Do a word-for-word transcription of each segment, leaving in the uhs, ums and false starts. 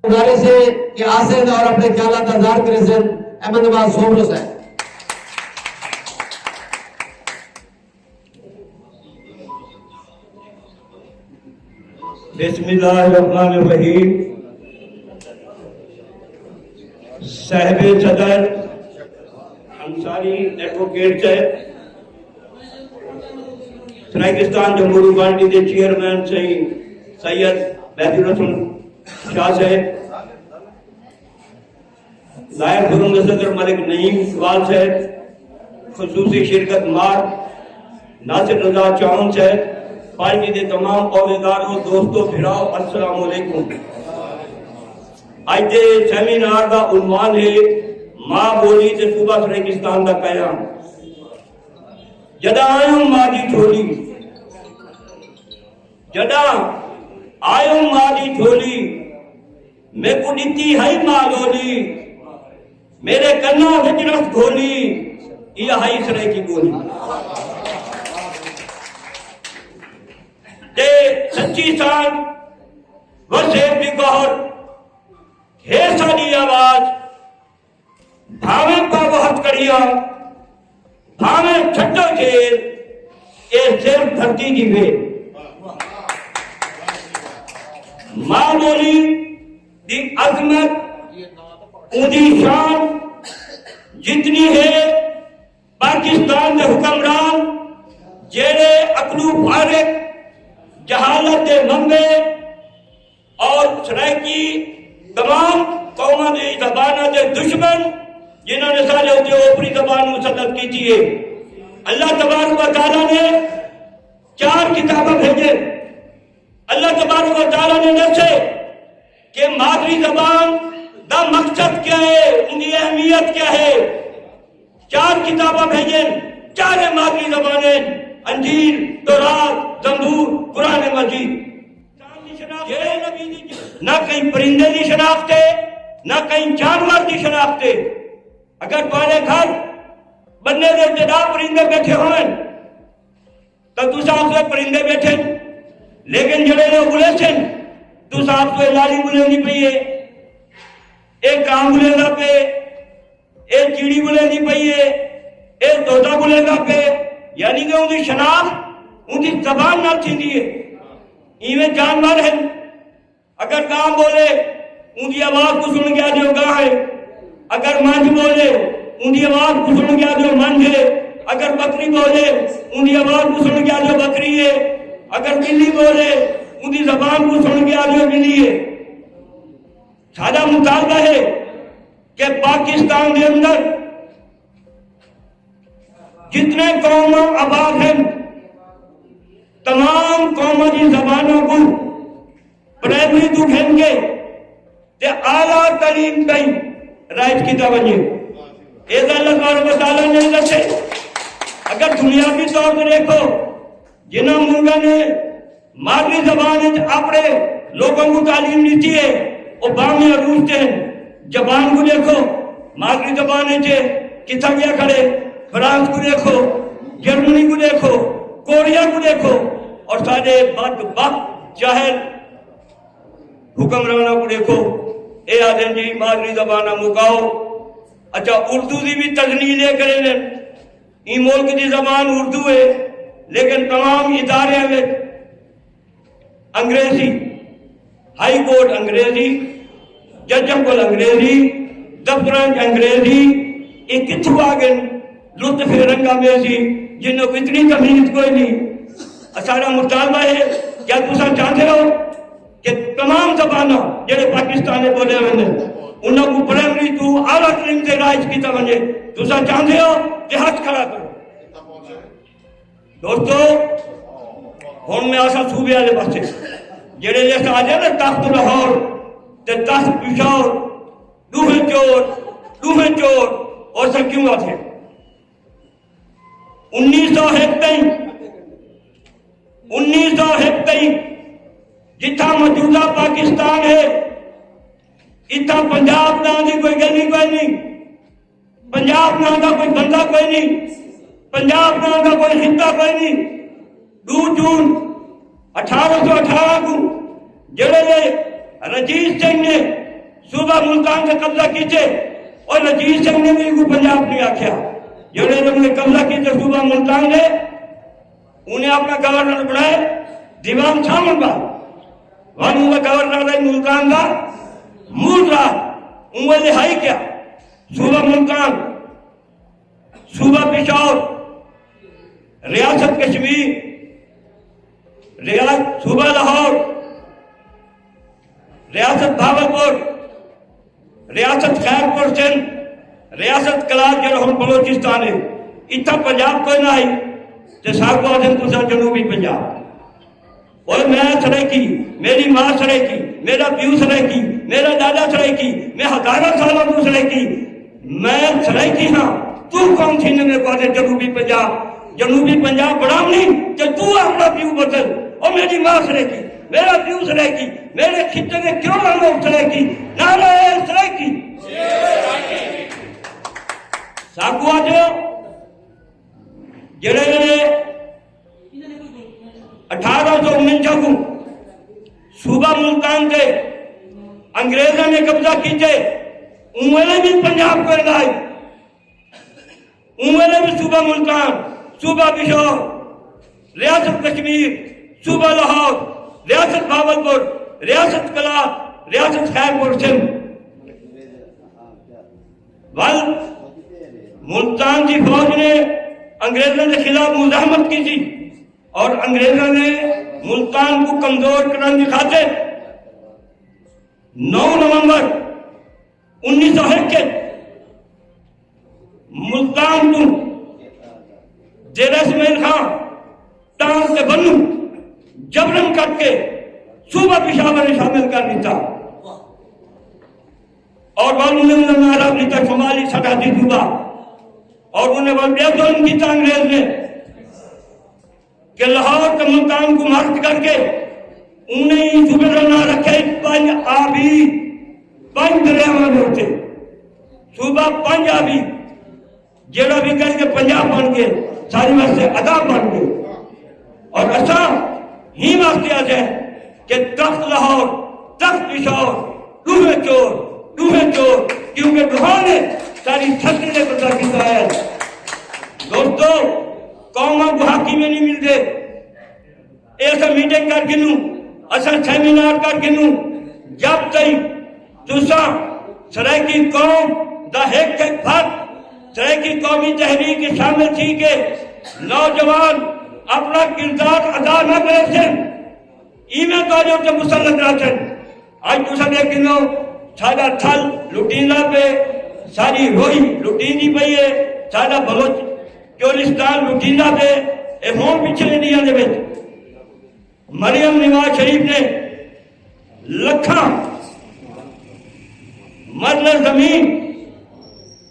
گزارش ہے کہ آسن اور اپنے خیالات دا اظہار کریسن۔ احمد نواز سومرو صاحب۔ بسم اللہ الرحمن الرحیم۔ صاحب صدر انصاری ایڈووکیٹ صاحب، سرائیکستان جمہوری پارٹی دے چیئرمین سئیں سید مہدی الحسن شاہ صاحب، لائق حرمت صدر ملک نعیم اقبال صاحب، خصوصی شرکت مار ناصر رضا چاون صاحب، پارٹی دے تمام عہدیداروں، دوستو، بھراؤ، السلام علیکم۔ اڄ دے سیمینار دا عنوان ہے ماں ٻولی تے صوبہ سرائیکستان دا قیام۔ جݙاں آیوں ماں دی جھولی، جݙاں آیوں ماں دی جھولی، میکوں ݙتی ہئی ماں لولی، میݙے کناں وچ رس گھولی، ایہا ہئی سرائیکی ٻولی۔ تے سچی ساݙ وسیب دی گوہر ہے ساݙی آواز، بھاویں پاوو ہتھکڑیاں، بھاویں چھٹو جیل، اے صرف دھرتی دی ویل۔ ماں ٻولی دی عظمت، اوندی شان جتنی ہے، پاکستان دے حکمران جیڑھے عقلوں فارغ، جہالت دے منبع، اور سرائیکی تمام قوماں دی زباناں دے دشمن، جنہاں نے ساݙے اتے اوپری زبان مسلط کیتی ہے۔ اللہ تبارک و تعالیٰ نے چار کتاباں بھیجے۔ اللہ تبارک و تعالیٰ نے ݙسے کہ مادری زبان دا مقصد کیا ہے، ان کی اہمیت کیا ہے۔ چار کتاباں بھیجن، چارے مادری زبانیں، انجیل، تورات، زبور، قرآن مجید۔ نہ کہیں پرندے دی شناخت ہے، نہ کہیں جانور دی شناخت ہے۔ اگر تہاݙے گھر بننے دے اتے ݙاہ پرندے ٻیٹھے ہوئن، تاں تساں آکھسو پرندے ٻیٹھن، لیکن جیڑھے لوک ٻلیسن، تساں آکھسو لاڑی ٻلیندی پئی ہے، اے کاں ٻلیندا پئے، اے چیڑی ٻلیندی پئی ہے، اے طوطا ٻلیندا پئے۔ یعنی کہ اوندی شناخت اوندی زبان نال تھیندی ہے۔ ایویں جانور ہن، اگر کاں ٻولے، اوندی آواز کوں سݨ کے آہدے او کاں ہے۔ اگر منجھ ٻولے، اوندی آواز کوں سݨ کے آہدے او منجھ ہے۔ اگر ٻکری ٻولے، اوندی آواز کوں سݨ کے آہدے او ٻکری ہے۔ اگر ٻلی ٻولے، اوندی زبان کوں سݨ کے آہدے او ٻلی ہے۔ ساݙا مطالبہ ہے کہ پاکستان دے اندر جتنے قوماں آباد ہن، تمام قوماں دی زباناں کوں پرائمری توں گھن کے تے اعلیٰ تعلیم تائیں رائج کیتا ونڄے۔ اے تے اللہ تبارک و تعالیٰ نے ݙسے۔ اگر دنیاوی طور تے ݙیکھو، جنہاں ملکاں نے مادری زبان وچ اپݨے لوکاں کوں تعلیم ݙتی ہے، او باویں عروج تے ہن۔ جاپان کوں ݙیکھو، مادری زبان وچ ہے، کتھاں ڳیا کھڑے؟ فرانس کوں ݙیکھو، جرمنی کوں ݙیکھو، کوریا کوں ݙیکھو، اور ساݙے بدبخت جاہل حکمراناں کوں ݙیکھو، اے آہدن جی مادری زبان نا مکاؤ۔ اچھا، اردو دی وی تجلیل اے کریندن، ایں ملک دی زبان اردو ہے، لیکن تمام اداریاں وچ انگریزی، ہائی کورٹ انگریزی، ججاں کول انگریزی، دفتراں وچ انگریزی، اے کتھوں آ ڳئن؟ لطف رنگ آمیزی، جنہاں کوں اتنی تمیز کوئی نہیں۔ اساݙا مطالبہ ہے، کیا تساں چاہندے ہو کہ تمام زباناں جیڑھے پاکستان وچ ٻولیاں ویندن، انہاں کوں پرائمری توں اعلیٰ تعلیم تے رائج کیتا ونڄے؟ تساں چاہندے ہو تے ہتھ کھڑا کرو۔ دوستو، ہݨ میں آساں صوبے والے پاسے، جیڑھے لسٹ آ ڳئے نا، تخت لاہور تے تخت پشاور، ݙوہیں چور، ݙوہیں چور، اور اساں کیوں آکھے؟ انیس سو ہک تئیں، انیس سو ہک تئیں جتھاں موجودہ پاکستان ہے، اتھاں پنجاب ناں دی کوئی ڳل ہی کوئی نہیں، پنجاب ناں دا کوئی بندہ کوئی نہیں، پنجاب ناں دا کوئی خطہ کوئی نہیں۔ ݙو جون اٹھارہ سو اٹھارہ کوں جیڑھے ویلے رنجیت سنگھ نے صوبہ ملتان تے قبضہ کیتے، اور رنجیت سنگھ نے بھی کوئی پنجاب نہیں آکھیا۔ جڑے انہوں نے قبضہ کیتے صوبہ ملتان دے، انہیں اپنا گورنر بنائے، دیوان سامن با، ون ہوا گورنر ہے ملتان دا، مول راج، انہیں لہائی کیا؟ صوبہ ملتان، صوبہ پشاور، ریاست کشمیر، ریاست، صوبہ لاہور، ریاست بھاولپور، ریاست خیر پور سندھ، ریاست کلات جڑا ہن بلوچستان ہے، اتھاں پنجاب کوئی نہ آئی، تے ساکوں آکھن تساں جنوبی پنجاب۔ اور میں سرائیکی، میری ماں سرائیکی، میرا پیو سرائیکی، میرا دادا سرائیکی، میں ہزاراں سالوں توں سرائیکی، میں سرائیکی ہاں۔ تو کون تھی نے میرے کو آدھے جنوبی پنجاب؟ جنوبی پنجاب بڑا نہیں، تے تو اپنا پیو بدل۔ اور میری ماں سرائیکی، میرا پیو سرائیکی، میرے خطے میں کروڑاں لوگ سرائیکی۔ نعرہ سرائیکی۔ ساکو آ جاؤ، جڑے ویلے اٹھارہ سو انجا کو صوبہ ملتان تے انگریزاں نے قبضہ کیتے، اوں ویلے بھی پنجاب کو لائی، اوں ویلے بھی صوبہ ملتان، صوبہ پشاور، ریاست کشمیر، صوبہ لاہور، ریاست بھاولپور، ریاست کلات، ریاست خیر پور سندھ۔ ول ملتان دی فوج نے انگریزاں دے خلاف مزاحمت کیتی اور انگریزاں نے ملتان کو کمزور کرن دی خاطر نو نومبر انیس سو ہک اچ ملتان توں ڈیرہ اسماعیل خان، ٹانگ تے بنوں جبرن کٹ کے صوبہ پشاور وچ شامل کر ݙتا۔ اور ول انہیں دا نعرہ ݙتا شمالی سرحدی صوبہ، اور انہیں ول ٻیا ظلم کیتا انگریز نے کہ لاہور تے ملتان کو مرچ کر کے انہیں ہی صوبے دا ناں رکھے پنج آبی، پنج دریاواں دے اتے صوبہ پنج آبی، جیڑھا بھی کر کے پنجاب بݨ ڳئے، ساݙے واسطے عذاب بݨ ڳئے۔ اور اساں ہی واسطے آ جائے کہ تخت لاہور، تخت پشاور، ݙوہیں چور، ݙوہیں چور، کیونکہ ݙوہاں نے ساݙی چھتی دے قبضہ کیتا ہے۔ دوستو، قوماں کو حاکم نہیں ملتے۔ اے اساں میٹنگ کر گھنوں، اساں سیمینار کر گھنوں، جب تئیں تساں سرائیکی قوم دا ہک ہک فرد سرائیکی قومی تحریک اچ شامل تھی کے نوجوان اپݨا کردار ادا نہ کریسن، ایویں تہاݙے اتے مسلط رہسن۔ اڄ تساں ݙیکھ گھنو، ساݙا تھل لٹیندا پئے، ساݙی روہی لٹیندی پئی ہے، ساݙا بلوچ چولستان لٹیندا پئے۔ اے ہݨ پچھلے ݙینہاں دے وچ مریم نواز شریف نے لکھاں مرلے زمین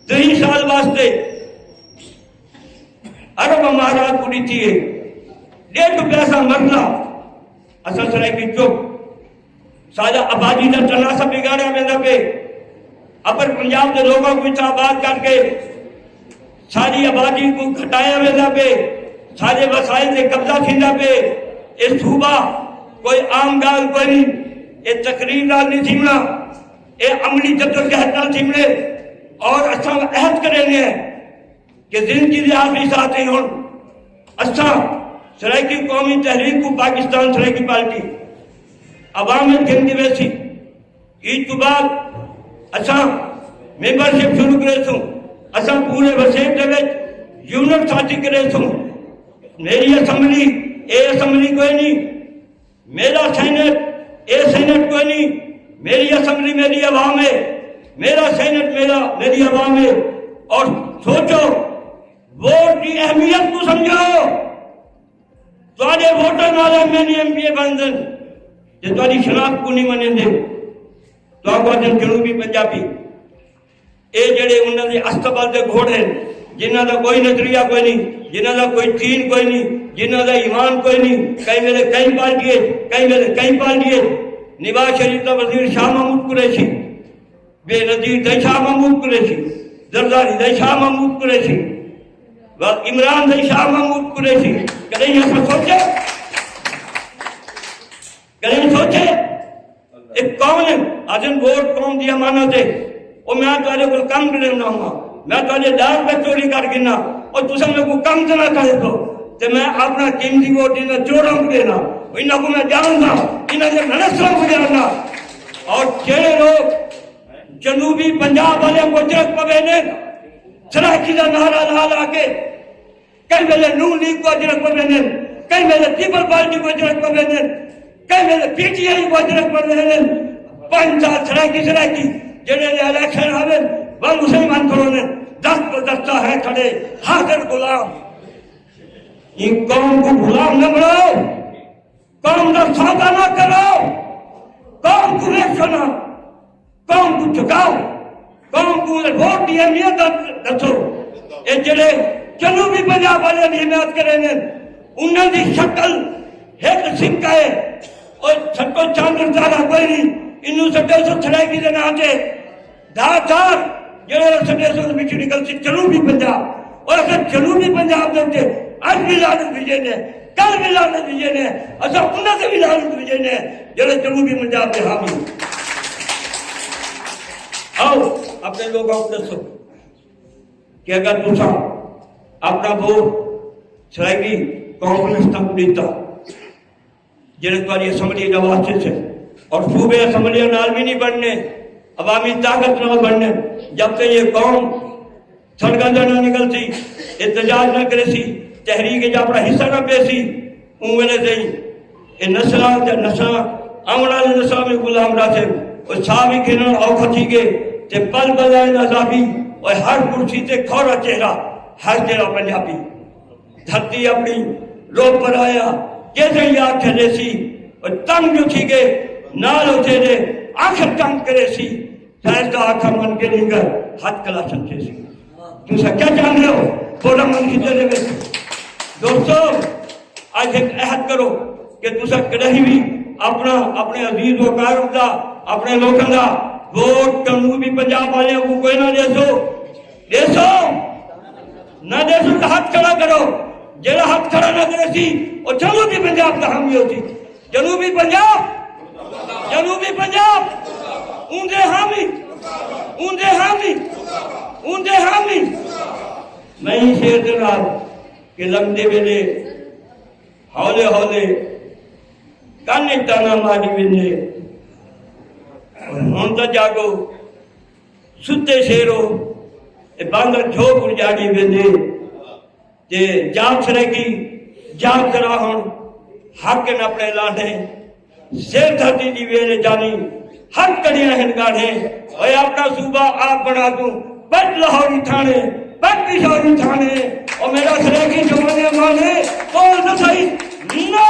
تریہہ سال واسطے عرب امارات کو ݙتی ہے۔ ݙیڈھ پیسہ مرلہ اساں سرائیکی چپ۔ ساݙا آبادی دا تناسب بگاڑیا ویندا پئے۔ اپر پنجاب دے لوکاں کوں اتھاں آباد کر کے ساݙی آبادی کوں گھٹایا ویندا پئے، ساݙے وسائل تے قبضہ تھیندا پئے۔ اے صوبہ کوئی عام ڳالھ کوئی نہیں، اے تقریر نال نہیں تھیوݨا، اے عملی جدوجہد نال تھیوݨے۔ اور اساں عہد کریندے ہیں کہ زندگی دے آخری ساہ تئیں ہݨ اساں سرائیکی قومی تحریک کوں پاکستان سرائیکی پارٹی عوام وچ گھن کے ویسی۔ عید توں بعد اساں ممبرشپ شروع کریسوں، اساں پورے وسیب دے وچ یونٹ سازی کریسوں۔ میری اسمبلی، اے اسمبلی کوئی نہیں، میرا سینٹ، اے سینٹ کوئی نہیں، میری اسمبلی میری عوام ہے، میرا سینٹ میرا، میری عوام ہے۔ اور سوچو، ووٹ دی اہمیت کوں سمجھو۔ تہاݙے ووٹاں نال ایم این اے، ایم پی اے بݨدن، جے تہاݙی شناخت کوں نہیں منیندے، تہاکوں آکھدن جنوبی پنجابی۔ اے جڑے انہاں دے استبل دے گھوڑے ہن، جنہاں دا کوئی نظریہ کوئی نہیں، جنہاں دا کوئی دین کوئی نہیں، جنہاں دا ایمان کوئی نہیں، کئی ویلے کئی پارٹی ہے، کئی ویلے کئی پارٹی ہے۔ نواز شریف دا وزیر شاہ محمود قریشی، بے نظیر دا شاہ محمود قریشی، زرداری دا شاہ محمود قریشی، و عمران دا شاہ محمود قریشی۔ کدی ایسا سوچے؟ کدی سوچے؟ اے کون ہے؟ اجن ووٹ قوم دی امانت ہے۔ او میں تہاݙے کول کم گھندا ہاں، میں تہاݙے ݙار پہ چوری کر گھناں، او تساں میکوں کم تے نہ کر ݙیسو، تے میں اپݨا قیمتی ووٹ انہاں چوراں کوں ݙینا۔ انہاں کوں میں ڄاݨدا، انہاں دے منسٹراں کوں ڄاݨدا۔ اور جیڑھے لوگ جنوبی پنجاب والے کوں اجرک پویندے، سرائیکی دا نعرہ لا لا کے، کئی ویلے نون لیگ کوں اجرک پویندن، کئی ویلے پیپلز پارٹی کوں اجرک پویندن، کئی ویلے پی ٹی آئی کوں اجرک پویندن۔ پنج سال سرائیکی، سرائیکی، جیڑھے ویلے الیکشن آوے، ول مسلمان کھڑوندن، دست بدستہ ہے کھڑے، حاضر غلام۔ ایں قوم کوں غلام نہ بݨاؤ، قوم دا سودا نہ کرو، قوم کوں ویچو نہ۔ قوم کوں جھکاؤ، قوم کوں ووٹ دی اہمیت دا ݙسو۔ اے جیڑھے جنوبی پنجاب والے دی حمایت کریندن، انہاں دی شکل ہک سکہ ہے۔ او سٹو، چاندر تارا کوئی نہیں، انہوں سٹو سو سرائیکی دے ناں تے۔ دھار دھار جیڑھے سٹو سو وچ نکلسی جنوبی پنجاب۔ اور اساں جنوبی پنجاب دے اتے اڄ وی لعنت بھیجیندے، کل وی لعنت بھیجیندے، اساں انہاں تے وی لعنت بھیجیندے جیڑھے جنوبی پنجاب دے حامی۔ آؤ، اپݨے لوکاں کوں ݙسو کہ اگر تساں اپݨا ووٹ سرائیکی کانفرنس تک ݙتا، جیڑھے تہاݙی اسمبلی دے واسطے سے، اور صوبے اسمبلیاں نال وی نہیں بݨنے، عوامی طاقت نال بݨنے۔ جب تک یہ قوم سڑکاں تے نہ نکلسی، احتجاج نہ کریسی، تحریک اچ اپݨا حصہ نہ پیسی، اوں ویلے تئیں اے نسلاں تے نسلاں، آوݨ آلی نسلاں وی غلام رہسن۔ او ساہ وی گھنݨ اوکھا تھی ڳئے تے پل پل آئے عذابی، او ہر کرسی تے کھورا چہرہ، ہر چہرہ پنجابی۔ دھرتی اپݨی روپ پر آیا، کیسے یاد چھڈیسی، او تنگ جو تھی ڳئے، نال اتھے دے آخر تنگ کریسی۔ سائنس دا آکھا من کے نینگر ہتھ کلاشن تھیسی۔ تساں کیا چاہندے ہو؟ پروگرام من کیتے دے وچ۔ دوستو، اڄ ہک عہد کرو کہ تساں کݙاہیں وی اپݨا، اپݨے عزیز و اقارب دا، اپݨے لوکاں دا ووٹ جنوبی پنجاب والیاں کوں کوئی نہ ݙیسو۔ ݙیسو؟ نہ ݙیسو تاں ہتھ کھڑا کرو۔ جیڑھا ہتھ کھڑا نہ کریسی، او جنوبی پنجاب دا حامی ہوسی۔ جنوبی پنجاب، جنوبی پنجاب، اوندے حامی، اوندے حامی، اوندے حامی۔ میں ایں شعر دے نال کہ لنگھدے ویلے ہولے ہولے کن اچ طعنہ ماری ویندے، اور ہݨ تاں جاڳو، ستے شیرو، اے باندر جھوک اڄاڑی ویندے۔ تے جاگ سرائیکی، جاگ ذرا ہݨ، حق ہن اپݨے لاݨے، سر دھرتی دی ویل جانی، حق کݙیاں ہن ڳاڑھے۔ اوئے اپݨا صوبہ آپ بݨا توں، پٹ لاہوری تھاݨے، پٹ پشاوری تھاݨے۔ او میݙا سرائیکی جوانیاں ماݨے، کول نہ سہی، نہ